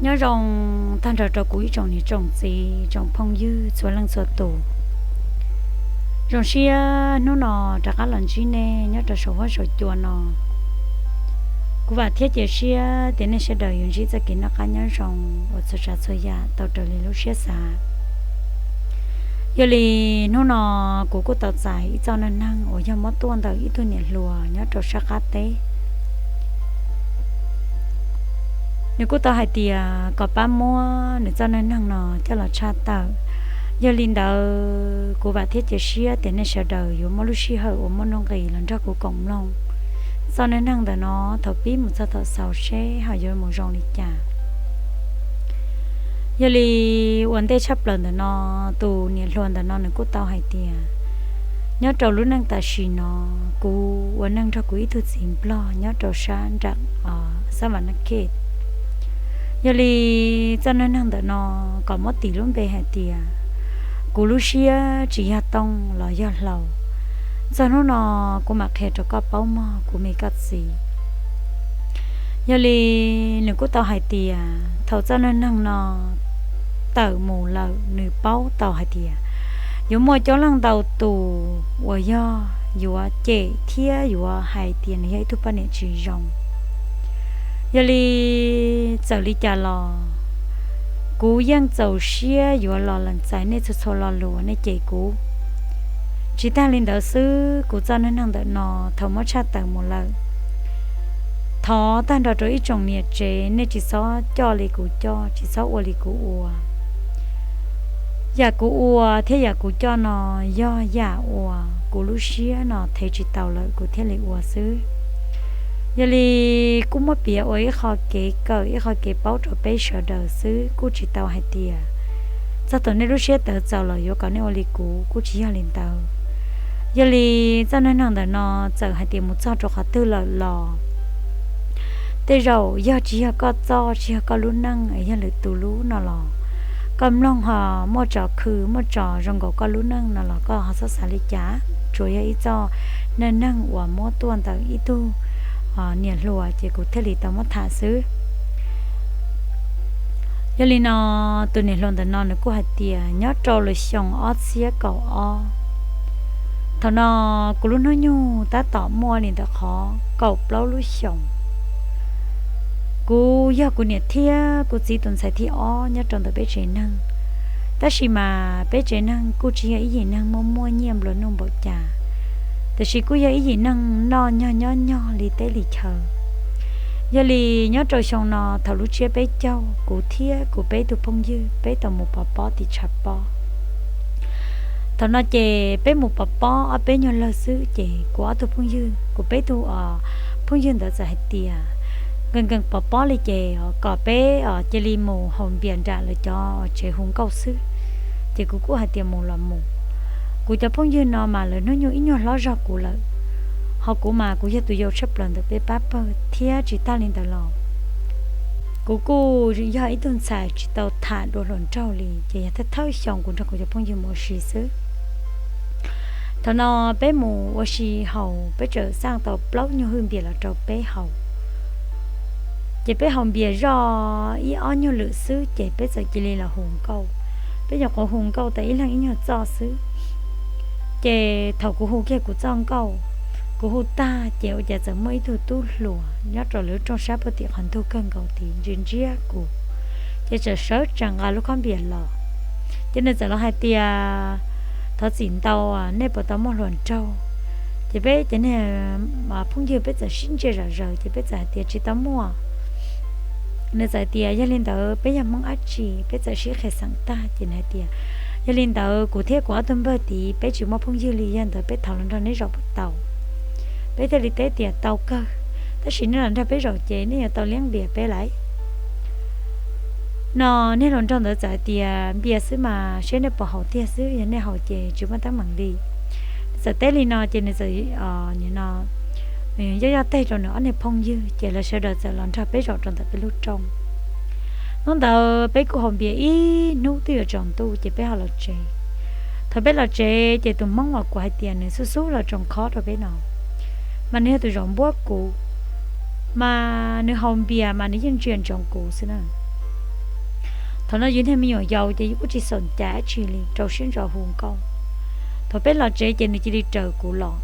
Nyob zoo tag nrho rau kuv ib tsoom niam tsoom txiv tsoom phooj ywg txhua leej txhua tus. Zoo siab hnub no rov qab los ntsib nej nyob rau saum huab saum cua no. Kuv vam thiab cia siab tias nej sawv daws yuav ntsib txoj kev noj qab nyob zoo uas txhua tsav txhua yam tau raws li lub siab xav. Yog li hnub no kuv kuj tau txais ib txoj neej neeg uas yog muab tuaj ntawm ib tug niam hluas nyob rau sab qab teb. Nws kuj tau hais tias kom pab muab nws txoj neej neeg no coj los tshaj tawm. Yog li ntawd kuv vam thiab cia siab tias nej sawv daws yuav muab lub sij hawm uas muaj nuj nqis los nrog kuv koom mloog txoj neej neeg ntawm no thaum pib mus txog thaum xaus seb ho yuav mus zoo li cas. Yog li ua ntej tshaj plaws ntawm no, tus niam hluas ntawm no nws kuj tau hais tias, nyob rau lub neej tam sim no, kuv ua neej nrog kuv ib tug txiv nplog nyob rau sab nram Xab Vam Nab Khej. Yog li txoj neej neeg ntawm no kom muab tis lub npe hais tias, kuv lub siab tsis yog tooj los yog hlau. Txog hnub no kuv mam qhia rau koj paub mog kuv me koj txiv. Yog li nws kuj tau hais tias thaum txoj neej neeg no tawm mus lawm nws paub tau hais tias yuav muaj coob leej ntau tus uas yog yuav cem thiab yuav hais tias nws yog ib tug poj niam tsis zoo. Yog li txawm li cas los kuv yeej txaus siab yuav los lees txais nej txhua txhua lo lus uas nej cem kuv. Tsis tag li ntawd xwb, kuv txoj neej neeg ntawm no thaum muab tshaj tawm mus lawm, thov tag nrho rau ib tsoom niam tsev nej tsis txhob coj li kuv coj, tsis txhob ua li kuv ua. Yam kuv ua thiab yam kuv coj no yog yam uas kuv lub siab no thev tsis tau lawm kuv thiaj li ua xwb. Yog li kuj muab piav ua ib qho kev kawm ib qho kev paub rau peb sawv daws xwb, kuj tsis tau hais tias txog thaum nej lub siab tawv txaus los yuav kom nej ua li kuv, kuj tsis yog li ntawd. Yog li txoj neej neeg ntawm no txawm hais tias mus txog rau qhov twg lawm los tej zaum yog tsis yog koj txoj, tsis yog koj lub neej es yog lwm tus lub no los koj mloog ho muaj tso khw muaj tso zoo nkaus koj lub neej no los koj ho txhob xav li cas. Tsuas yog ib txoj neej neeg uas muab tuaj ntawm ib tug niam hluas ces kuv thiaj li tau muab tham xwb. Yog li no, tus niam hluas ntawm no nws kuj hais tias nyob rau lub xyoo ob txhiab kaum ob, thaum no kuv lub hnub nyoog tab tom muaj li ntawm qhov kaum plaub lub xyoos. Kuv yog kuv niam thiab kuv txiv tus ntxhais thib ob nyob rau ntawm peb tsev neeg, tab sis mas peb tsev neeg kuj tsis yog ib yim neeg muaj muaj nyiaj nplua nuj npaum cas, tiam sis kuj yog ib yim neeg noj nyog nyob nyog li teb li chaw. Yog li nyob rau xyoo no thaum lub tsiab peb caug kuv thiab kuv peb tug phooj ywg peb tau mus pov pob tim tshav pob. Thaum no ces peb mus pov pob ob peb nyuag lawg xwb ces kuv ob tug phooj ywg, kuv peb tug phooj ywg ntawd txawm hais tias nkees nkees pov pob li ces kom peb cia li mus haus npias nram lawv cov tsev hu nkauj xwb. Ces kuv kuj hais tias mus los mus. Kuv cov phooj ywg no mas lawv hnub nyoog ib nyuag hlob zog kuv lawm, ho kuv mas kuv yog tus yau tshaj plaws ntawm peb pab pawg thiab tsis tag li ntawd los kuv kuj yog ib tug ntxhais tsis tau tham dua hluas nraug li, ces yog thawj thawj xyoo kuv nrog kuv cov phooj ywg mus ua si xwb. Thaum no peb mus ua si haus peb txawm xaj tau plaub nyuag hwj npias los rau peb haus. Ces peb haus npias zoj ib ob nyuag lwm xwb ces peb txawm cia li los hu nkauj. Peb nyuam qhuav hu nkauj tau ib leeg ib nyuag txoj xwb. Ces thaum kuv hu kiag kuv txoj nkauj, kuv hu tag ces ua cas txawm muaj ib tug tub hluas nyob rau lawv rooj sab puag tim qhov ntug kawg nkaus tid ntsia ntsia kuv, ces txawm sawv tsees nqa lub khob npias los. Ces nws txawm los hais tias, thov txim ntau, nej puas tau muaj hluas nraug? Ces peb cov niag phooj ywg peb txawm sib ntsia zom zaws ces peb txawm hais tias tsis tau muaj. Nws txawm hais tias yog li ntawd peb yog Hmoob dab tsi? Peb txawm sib qhia xeem tag ces nws hais tias yog li ntawd kuv thiab kuv ob tug npawg tid peb tsis muaj phooj ywg li, yog ntawd peb thov los nrog neb zaum puas tau? Peb thiaj li teb tias tau kawg, tab sis nej los nrog peb zaum ces nej yuav tau liab npias peb lawm. No niag hluas nraug ntawd txawm hais tias npias xwb mas seb nej puas haus tiag xwb, yog nej haus ces tsis muaj teeb meem li. Nws txawm teb li no ces nws txawm yoj yoj teg rau nws ob niag phooj ywg ces lawv sawv daws txawm los nrog peb zaum rau ntawm peb lub rooj. Hnub ntawd peb kuj haus npias ib hnub twb yuav tsaus ntuj ces peb ho los tsev. Thaum peb los tsev ces tus Hmoob uas kuv hais tias nws xub xub los tsoos khob rau peb no, mas nws yog tus zaum npuab kuv, mas nws haus npias mas nws yeej ntsia ntsoov kuv xwb na. Thaum no yus niag me nyuam yaus ces yus kuj tsis xav cas dab tsi li, rau siab ntso hu nkauj. Thaum peb los tsev ces nws cia li raws kuv los.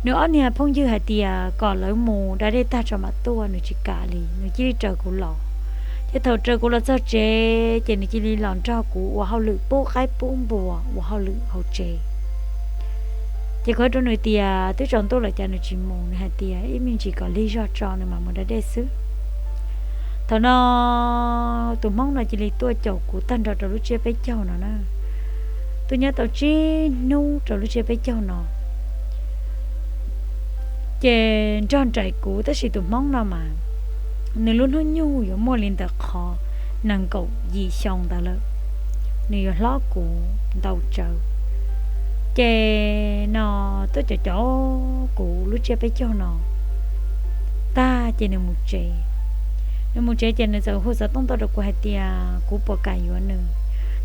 Nws ob niag phooj ywg hais tias kom lawv mus da dej tag tso mam tuaj, nws tsis kam li, nws cia li raws kuv los. Ces thaum raws kuv los txog tsev ces nws cia li los nrog kuv ua hauj lwm pub qaib pub npua, ua hauj lwm hauv tsev. Ces kuv hais rau nws tias twb tsaus ntuj lawm cas nws tsis mus, nws hais tias ib me ntsis kom lig zog tso nws mam mus da dej xwb. Thaum no tus hmoob no cia li tuaj caum kuv tag nrho rau lub tsiab peb caug no na. Tuaj nyob tau tsib hnub rau lub tsiab peb caug no. Ces nrog nraim kuv, tab sis tus hmoob no mas nws lub hnub nyoog yuav muaj li ntawm qhov nees nkaum yim xyoo ntawd lawm, nws yuav hlob kuv ntau tsawv. Ces no tuaj caum caum kuv lub tsiab peb caug no tag ces nws mus tsev. Nws mus tsev ces nws txawm hu xov tooj tuaj rau kuv hais tias kuv puas kam yuav nws.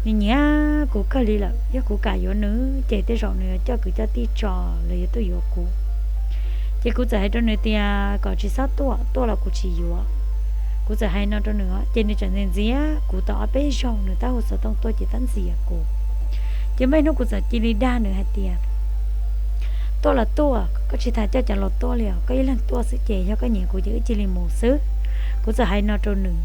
Nws nyiam kuv kawg li lawm, yog kuv kam yuav nws ces tej zaum nws yuav coj kwv coj tij tso los yuav tuaj yuav kuv. Ces kuv txawm hais rau nws tias kom tsis txhob tuaj, tuaj los kuv tsis yuav. Kuv txawm hais no rau nws, ces nws tseem ntxias ntxias kuv tau ob peb zaug, nws tab hu xov tooj tuaj ces tab ntxias kuv. Ces muaj ib hnub kuv txawm cia li dag nws hais tias tuaj los tuaj, koj tsis tas coj cov los tuaj li os, koj ib leeg tuaj xwb ces yog koj nyiam kuv ces wb cia li mus xwb. Kuv txawm hais no rau nws.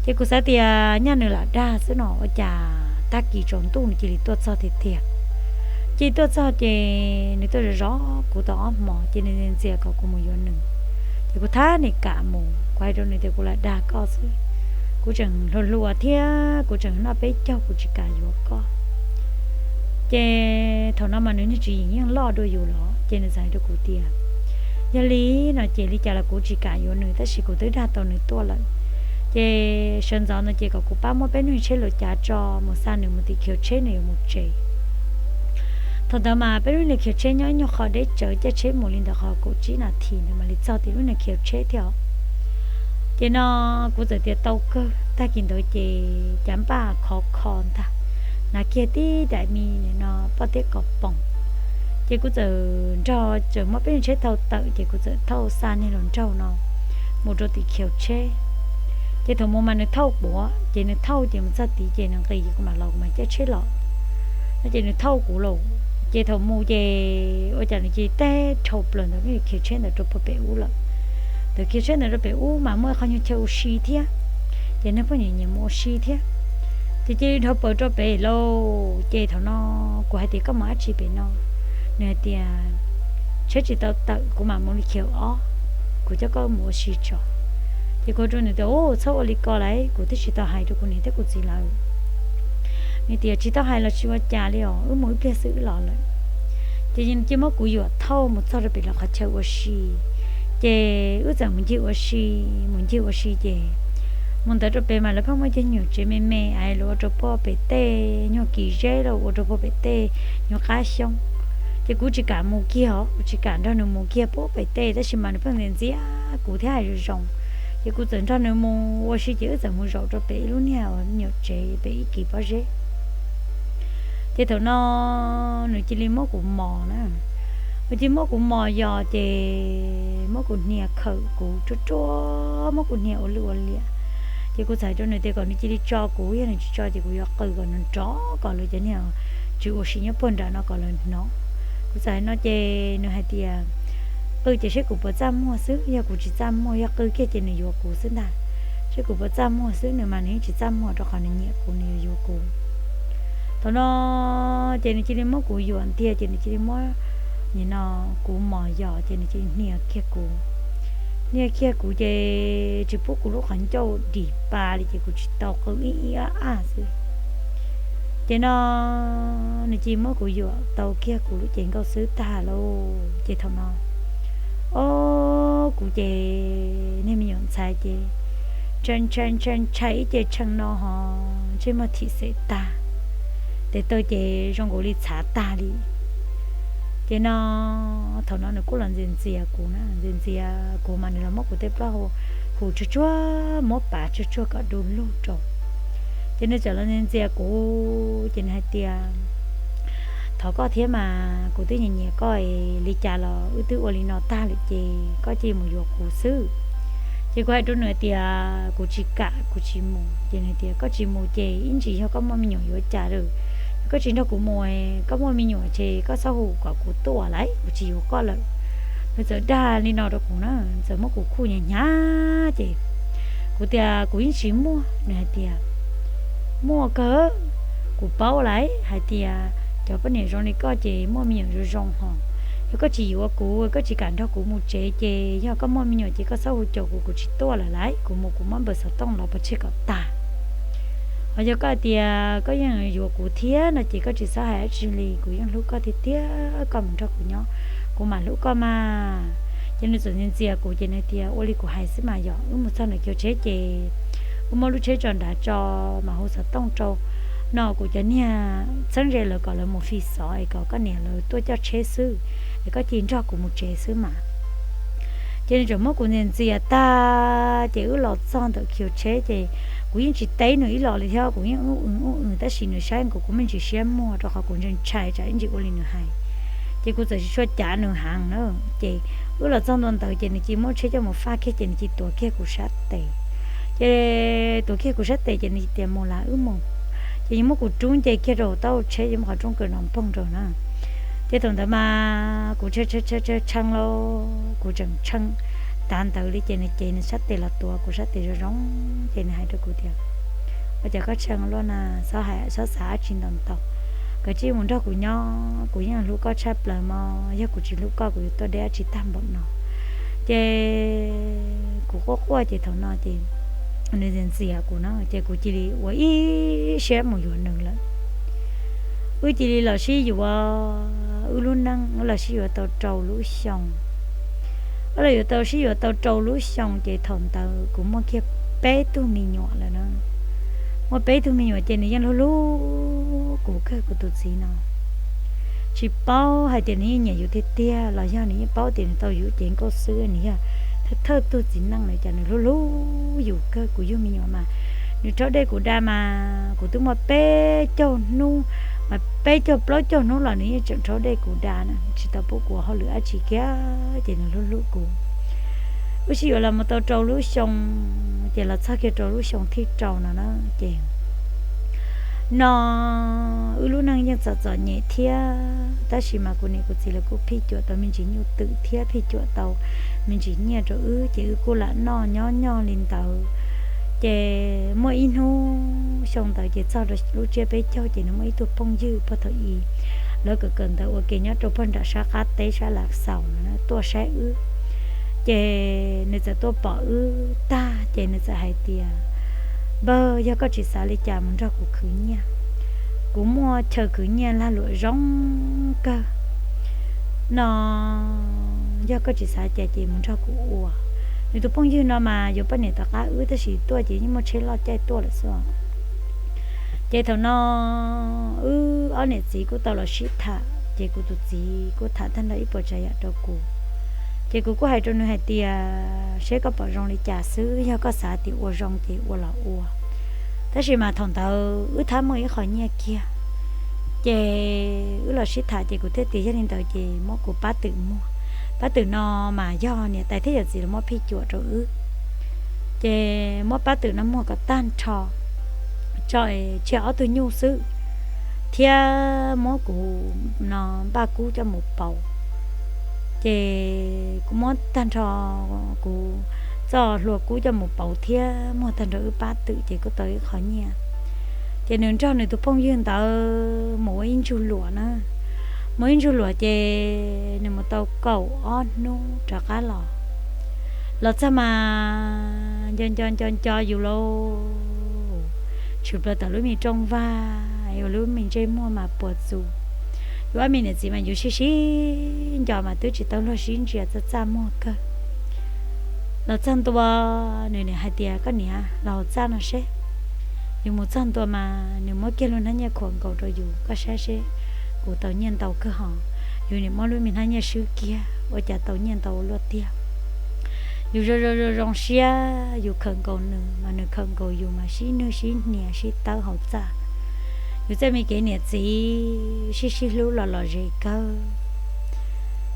Ces kuv xav tias nyaj nws lam dag xwb no, ua cas tag kis tsaus ntuj nws cia li tuaj txog tiag tiag. Cia li tuaj txog ces nws tuaj zov zov kuv tau ob hmos ces nws ntxias kom kuv mus yuav nws. Ces kuv thab nws kam mus, kuv hais rau nws tias kuv lam dag koj xwb, kuv tseem hluas hluas thiab kuv tseem noj peb caug, kuv tsis kam yuav koj. Ces thaum no mas nws niag tswv yim yeej loj dua yus los ces nws txawm hais rau kuv tias yog li no ces li cas los kuv tsis kam yuav nws, tab sis kuv twb dag tau nws tuaj lawm. Ces sawv ntxov no ces kom kuv pab muab peb lub niag tsheb luav cav tso mus xa nws mus tim khiv tsheb, nws yuav mus tsev. Thaum ntawd mas peb lub niag khiv tsheb nyob ib nyuag qho deb tsawv, caij tsheb mus li ntawm qhov kaum tsib nas this ntawd mam li txog tim lub niag khiv tsheb thiab os. Ces no kuv txawm tias tau kawg, tag kis ntawd ces cav npaj khov kho ntag, hnav kiag tib daim me no poj tiab kom poom. Ces kuv txawm nrog, txawm muab peb niag tsheb thauj tawm ces kuv txawm thauj xa niag hluas nraug no mus rau tim khiv tsheb. Ces thaum mus mas nws thauj kuv, ces nws thauj ces mus txog tid ces nws nqis ces kuv mam los kuv mam caij tsheb los no ces nws thauj kuv los. Ces thaum mus ces ua cas nws cia li teb dhau plaws ntawm lub khiv tsheb ntawd rau puag pem ub lawm. Ntawm khiv tsheb ntawd rau pem ub mas muaj qhov nyuag chaw ua si thiab, ces nws pheej nyiam nyiam mus ua si thiab. Ces cia li dhau plaws rau pem lauj. Ces thaum no kuv hais tias koj mus dab tsi pem no? Nws hais tias tsheb tsis tau tawm, kuv mam mus li khiv ob, kuv coj koj mus ua si tso. Ces kuv hais rau nws tias u, txhob ua li ko lauj, kuv twb tsis tau hais rau kuv niam thiab kuv txiv lawv. Nws tias tsis tau hais los tsis ua cas li os, wb mus ib pliag xwb wb los lawm. Ces nws cia muab kuv yuam thauj mus txog rau pem lawv qhov chaw ua si. Ces wb txawm mus ncig ua si, mus ncig ua si ces mus ntawd rau pem mas lawv pheej muaj cov nyuag tsev me me es lawv ua rau puag pem tej nyuag kis zeb los ua rau puag pem tej nyuag qab xyoob. Ces kuv tsis kam mus kiag os, kuv tsis kam nrog nws mus kiag puag pem tej, tab sis mas nws pheej ntxias ntxias kuv thiab hais zoo zoo. Ces kuv txawm nrog nws mus ua si ces wb txawm mus zaum rau pem ib lub niag nyuag tsev pem ib kis pob zeb. Ces thaum no nws cia li muab kuv mos na, nws cia li muab kuv mos yos ces muab kuv hnia khawm kuv ruaj ruaj, muab kuv hnia ua luj ua liam. Ces kuv txawm hais rau nws tias kom nws cia li tso kuv, yog nws tsis tso ces kuv yuav qw kom nws nrov kom lawv cov niag tswv ua si nyob puag nram no kom lawv hnov. Kuv txawm hais no ces nws hais tias qw ces seb kuv puas txaj muag xwb, yog kuv tsis txaj muag, yog qw kiag ces nws yuav kuv xwb ntag. Seb kuv puas txaj muag xwb, nws mas nws yeej tsis txaj muag rau qhov nws nyiam kuv, nws yuav yuav kuv. Thaum no ces nws cia li muab kuv yuam ntiag ces nws cia li muab nim no kuv mos yos ces nws cia li hnia kiag kuv. Hnia kiag kuv ces tsis pub kuv lub qhov ncauj dim pa li ces kuv tsis tau qw ib ib ab ab xwb. Ces no nws cia li muab kuv yuam tau kiag kuv lub cev nkauj xwb tag lauj. Ces thaum no, o, kuv ces niag me nyuam ntxhais ces ntshai ntshai ntshai ntshai ib ce tshee no ho ntsej muag thim xem tag, tes taw ces zoo nkaus li txhav tag li. Ces no thaum no nws kuj los ntxias ntxias kuv na, ntxias ntxias kuv mas nws los muab kuv tej plaub hau hu tsuag tsuag, muab pav tsuag tsuag kom du lug rau. Ces nws txawm los ntxias ntxias kuv ces nws hais tias thov koj thiab mas, kuv twb nyiam nyiam koj es li cas los wb twb ua li no tag lawm ces koj cia li mus yuav kuv xwb. Ces kuv hais rau nws tias kuv tsis kam, kuv tsis mus. Ces nws tias koj tsis mus ces ib ntsis yog koj muaj me nyuam yuav cas lawm. Yog koj tsis nrog kuv mus, koj muaj me nyuam ces koj txhob hu kom kuv tuaj lauj, kuv tsis yuav koj lawm. Nws txawm dag li no rau kuv na, txawm muab kuv khuj hnyav hnyav ces kuv tias kuv yeej tsis muaj. Nws hais tias muaj kawg, kuv paub lawm hais tias cov poj niam zoo li koj ces muaj me nyuam zoo zoo hos. Yog koj tsis yuav kuv, koj tsis kam nrog kuv mus tsev ces yog koj muaj me nyuam ces koj txhob hu caum kuv, kuv tsis tuaj lawm lauj, kuv mus kuv muab npawb xov tooj los pov tseg kom tag. Hos yog koj hais tias koj yeej yuav kuv thiab no ces koj tsis txhob hais dab tsi li, kuv yeej hlub koj tiag tiag, koj mus nrog kuv nyob, kuv mam hlub koj mas. Ces nws txawm ntxias ntxias kuv ces nws tias ua li kuv hais xwb mas yog wb mus txog ntawm kiv tsheb ces wb muab lub tsheb tso nrad tso mas hu xov tooj rau no kuv cov niag txheeb ze lawv kom lawv mus fi xov es kom koj niam lawv tuaj coj tsheb xwb, es koj cia li nrog kuv mus tsev xwb mas. Ces nws tseem muab kuv ntxias ntxias tag ces wb los txog ntawm kiv tsheb ces kuv yeej tsis teb nws ib los li thiab, kuv yeej ub w ub w tab sis nws saib kuv kuv me ntsis siab muag rau qhov kuv ntshai ntshai tsam ib ntsis ua li nws hais. Ces kuv txawm tsis tshua cav nws heev na. Ces wb los txog ntua ntawd ces nws cia li muab tsheb coj mus faj kiag ces nws cia li tuav kiag kuv sab tes. Ces tuav kiag kuv sab tes ces nws tias mus las wb mus. Ces yuav muab kuv rub nce kiag rau taub hau tsheb yuav mus qhov rooj kaw no poog rau na. Ces thaum ntawd mas kuv tshee tshee tshee lauj, kuv tseem tshee tav ntawd li ces nws cev nws sab tes los tuav kuv sab tes zoo zoo ces nws hais rau kuv tias ua cas koj tshee luaj na, txhob hais txhob xav dab tsi ntau ntau, koj cia li mus nrog kuv nyob, kuv yeej hlub koj tshaj plaws mog, yog kuv tsis hlub koj kuv yuav tuaj deb dab tsi tag npaum no. Ces kuv quaj quaj ces thaum no ces nws ntxias ntxias kuv no ces kuv cia li ua ib siab mus yuav nws lawm. Wb cia li los sib yuav, wb lub neej wb los sib yuav tau rau lub xyoo. Wb los yuav tau sib yuav tau rau lub xyoo ces thaum ntawd kuv muaj kiag peb tug me nyuam lawm na. Muaj peb tug me nyuam ces nws yeej hlub hlub kuv kawg kuv tus txiv no. Tsis paub hais tias nws yeej nyiam yus tiag tiag los yog nws yeej paub tias nws tau yus cev nkauj xwb, nws yog thawj thawj tug txiv neej na cas nws hlub hlub yus kawg. Kuv yug me nyuam mas nws rhaub dej kuv da mas kuv twb muaj peb caug hnub, mas peb caug plaub caug hnub los nws yeej tseem rhaub dej kuv da na, tsis tau pub kuv hauj lwm dab tsi kiag ces nws hlub hlub kuv. Wb sib yuav los mus tau rau lub xyoo, ces los txog kiag rau lub xyoo thib rau no na ces no wb lub neej yeej txom txom nyem thiab tab sis mas kuv niam kuv txiv lawv kuj phij cuam tau me ntsis nyuj twm thiab phij cuam tau me ntsis nyiaj rau wb ces wb kuj lam noj nyob nyob li ntawd. Ces muaj ib hnub xyoo ntawd ces txog rau lub tsiab peb caug ces nws muaj ib tug phooj ywg puag thaum i lawv kawm kawm ntawv ua ke nyob rau puag nram sab qab teb sab Lav Xaus no tuaj saib wb. Ces nws txawm tuaj pom wb tag ces nws txawm hais tias npawg, yog koj tsis xav li cas mus nrog kuv khwv nyiaj, kuv muaj chaw khwv nyiaj lag luam zoo kawg no, yog koj tsis xav cas ces mus nrog kuv ua. Nws tus phooj ywg no mas yuav poj niam tom qab wb tab sis tuaj ces yeej muaj tsheb loj caij tuaj lawm xwb. Ces thaum no wb ob niam txiv kuj tau los sib tham ces kuv tus txiv kuj tham tag nrho ib puas tsav yam rau kuv. Ces kuv kuj hais rau nws hais tias seb koj pom zoo li cas xwb, yog koj xav tias ua zoo ces ua los ua. Tab sis mas thaum ntawd wb thab muaj ib qho nyiaj kiag ces wb los sib tham ces kuv thiaj tias yog li ntawd ces muab kuv pab twm muag. Pab twm no mas yog niam tais thiab yawm txiv los muab phij cuam rau wb. Ces muab pab twm no muag kom tag nrho, tso tseg ob tug nyuj xwb, thiab muab kuv no npaj kub coj mus pauv. Ces kuv muab tag nrho kuv txoj hlua kub coj mus pauv thiab muag tag nrho wb pab twm ces kuj tau ib qho nyiaj. Ces nws nrog nws tus phooj ywg ntawd mus ua ib ntsug luam na. Mus ib ntsug luam ces nws mus tau kaum ob hnub rov qab los. Los txog mas nco nco nco nco yus lauj, tshwm plaws tom lub me rooj vag, yus lub me ntsej muag mas puas txus. Yus ob me niam txiv mas yus sib sib nco mas twb tsis tau luag sib ntsia, txaj txaj muag kawg. Los txog ntua, nws niam hais tias koj niam los hauv txaj no seb. Yus mus txog ntua mas nws muab kiag lub hnab nyiaj khuam nkaus rau yus, koj saib seb, kuv tau nyiaj ntau kawg hos. Yus niam muab lub me hnab nyiaj swb kiag ua cas tau nyiaj ntau ua luaj tiag. Yus zoo zoo zoo zoo siab, yus khawm nkaus nws mas nws khawm nkaus yus mas sib nwj sib hnia sib tawb hauv txaj. Yus txoj me kev niam txiv sib sib hlub los lom zem kawg.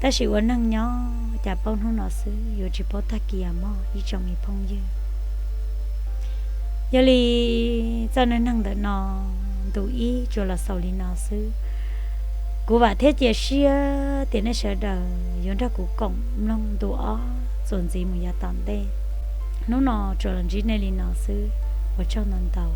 Tab sis ua neeg nyob cas paub hnub no xwb yuav tsis paub tag kis mog ib tsoom me phooj ywg. Yog li txoj neej neeg ntawm no ntu ib tsuas los xaus li no xwb. Kuv vam thiab cia siab tias nej sawv daws yuav nrog kuv koom mloog ntu ob txuas ntxiv mus yav tom ntej. Hnub no tsuas los ntsib nej li no xwb, ua tsaug ntau ntau.